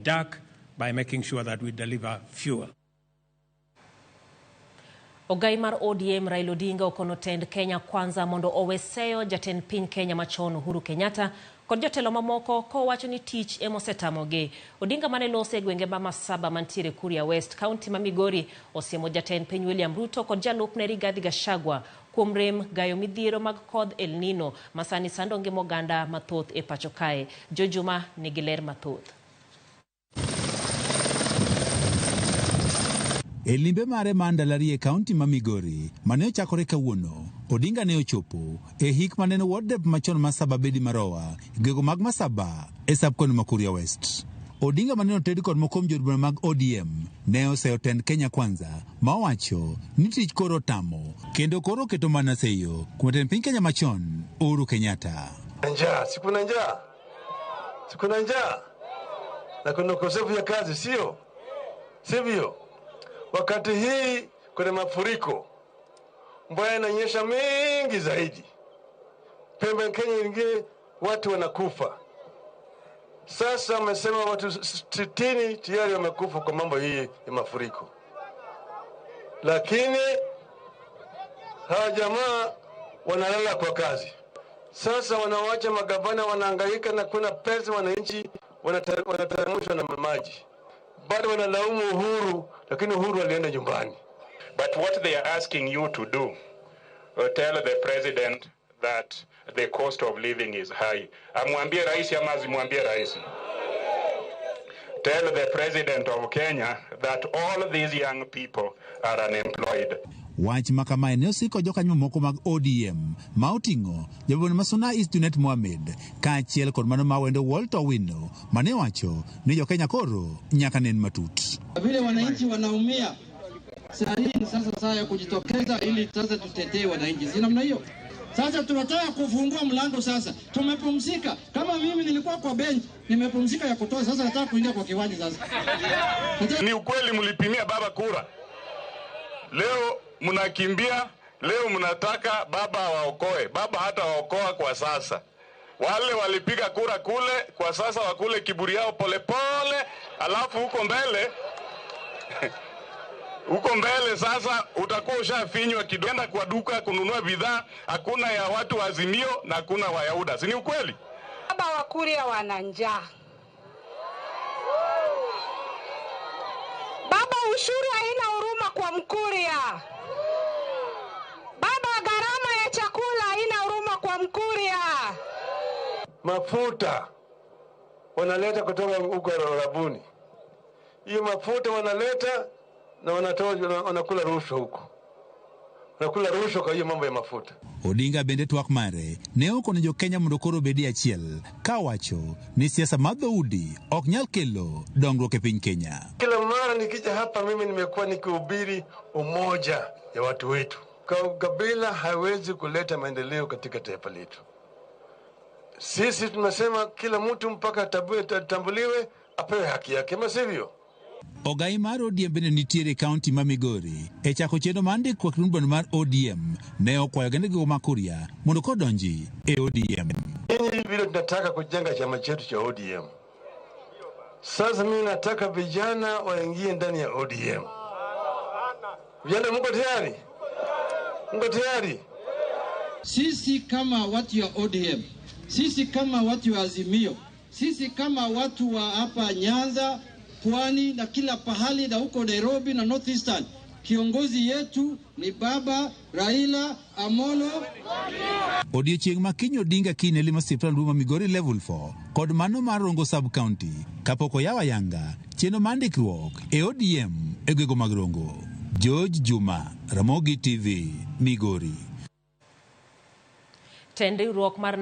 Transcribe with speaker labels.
Speaker 1: Dark by making sure that we deliver fuel.
Speaker 2: Ogai mar ODM Raila Odinga okono tend Kenya Kwanza mondo owe seyo jatend piny Kenya machon Uhuru Kenyatta kod jotelo mamoko kowacho ni tich emosetamogi. Odinga mane loso e gwenge ma Masaba mantiere Kuria West, kaunti ma Migori, osiemo jatend piny William Ruto kod jalupne Rigathi Gachagua kuom rem gayo midhiero mag kodh El Nino ma sani sando ngima oganda mathoth e pacho kae. Jojuma nigi ler mathoth.
Speaker 3: E limbe mare mar ndalo ariyo e kaunti ma Migori mane ochakore kawuono, Odinga ne ochopo e hik manene ward rep machon Masaba Bedi Marowa e gwego mag Masaba e sub-county ma Kuria West. Odinga mane oted kod moko kuom jood bura mag ODM ne oseyo tend Kenya Kwanza ma owacho ni tich koro otamo kendo koro oketo mana seyo kuom jatend piny Kenya machon Uhuru Kenyatta.
Speaker 4: Njaa, si kuna njaa, si kuna njaa na kuna ukosefu ya kazi, sio sivyo? Wakati hii kuna mafuriko, mvua inanyesha mingi zaidi, pembe ya Kenya ingine watu wanakufa. Sasa wamesema watu 60 tayari wamekufa kwa mambo hii ya mafuriko, lakini hawa jamaa wanalala kwa kazi. Sasa wanawacha magavana wanahangaika na kuna pesa, wananchi wanateremshwa na maji, bado wanalaumu Uhuru, lakini Uhuru alienda nyumbani.
Speaker 5: But what they are asking you to do, tell the president that the cost of living is high. Amwambie rais ama asimwambie rais? Tell the president of Kenya that all these young people are unemployed.
Speaker 3: Wach ma kamae ne osiko jokanyo mamoko mag ODM ma oting'o jabuon ma Suna East Junet Mohamed kaachiel kod mano ma Wendo Walter Owino mane owacho ni jo-Kenya koro nyaka nen matut.
Speaker 6: Vile wananchi wanaumia saa hii ni sasa saa ya kujitokeza ili sasa tutetee wananchi, si namna hiyo? Sasa tunataka kufungua mlango sasa, tumepumzika. Kama mimi nilikuwa kwa bench, nimepumzika ya kutoa, sasa nataka kuingia kwa kiwanja sasa.
Speaker 5: Ni ukweli mlipimia baba kura. Leo mnakimbia, leo mnataka baba waokoe. Baba hata waokoa kwa sasa. Wale walipiga kura kule, kwa sasa wakule kiburi yao polepole, alafu huko mbele huko mbele sasa utakuwa ushafinywa kidogo. Enda kwa duka kununua bidhaa, hakuna ya watu wa Azimio na hakuna wa Yuda. Si ni ukweli?
Speaker 7: Baba wa Kuria wana njaa. Baba, ushuru haina huruma kwa Mkuria. Baba, gharama ya chakula haina huruma kwa Mkuria.
Speaker 4: Mafuta wanaleta kutoka huko Arabuni, hiyo mafuta wanaleta na wanatoa, wanakula rushwa huko, wanakula rushwa kwa hiyo mambo ya mafuta.
Speaker 3: Odinga bende twak mare ne okono jo-Kenya mondo koro obedi achiel ka owacho ni siasa mar dhoudi ok nyal kelo dongruok e piny Kenya.
Speaker 4: Kila mara nikija hapa mimi nimekuwa nikihubiri umoja ya watu wetu. Kabila haiwezi kuleta maendeleo katika taifa letu. Sisi tunasema kila mtu mpaka atambuliwe, apewe haki yake, ama sivyo?
Speaker 3: Ogai mar ODM bende nitiere e kaunti ma Migori e chako chenro mar ndikruok e duond mar ODM ne okwayo oganda gigo ma Kuria mondo kodonji e ODM.
Speaker 4: Nyinyi vile tunataka kujenga chama chetu cha ODM. Sasa mimi nataka vijana waingie ndani ya ODM. Vijana mko tayari? Mko tayari?
Speaker 6: Sisi kama watu wa ODM, sisi kama watu wa Azimio, sisi kama watu wa hapa Nyanza, Pwani na kila pahali na huko Nairobi na North Eastern, kiongozi yetu ni Baba Raila Amolo.
Speaker 3: Odiochieng' ma kiny Odinga kiny ne limo osiptal maduong' ma Migori Level 4 kod mano mar Rongo Sub County kapok oyawo ayanga chenro mar ndikruok e ODM e gwenge mag Rongo. George Juma, Ramogi TV, Migori.
Speaker 2: Tend riwruok mar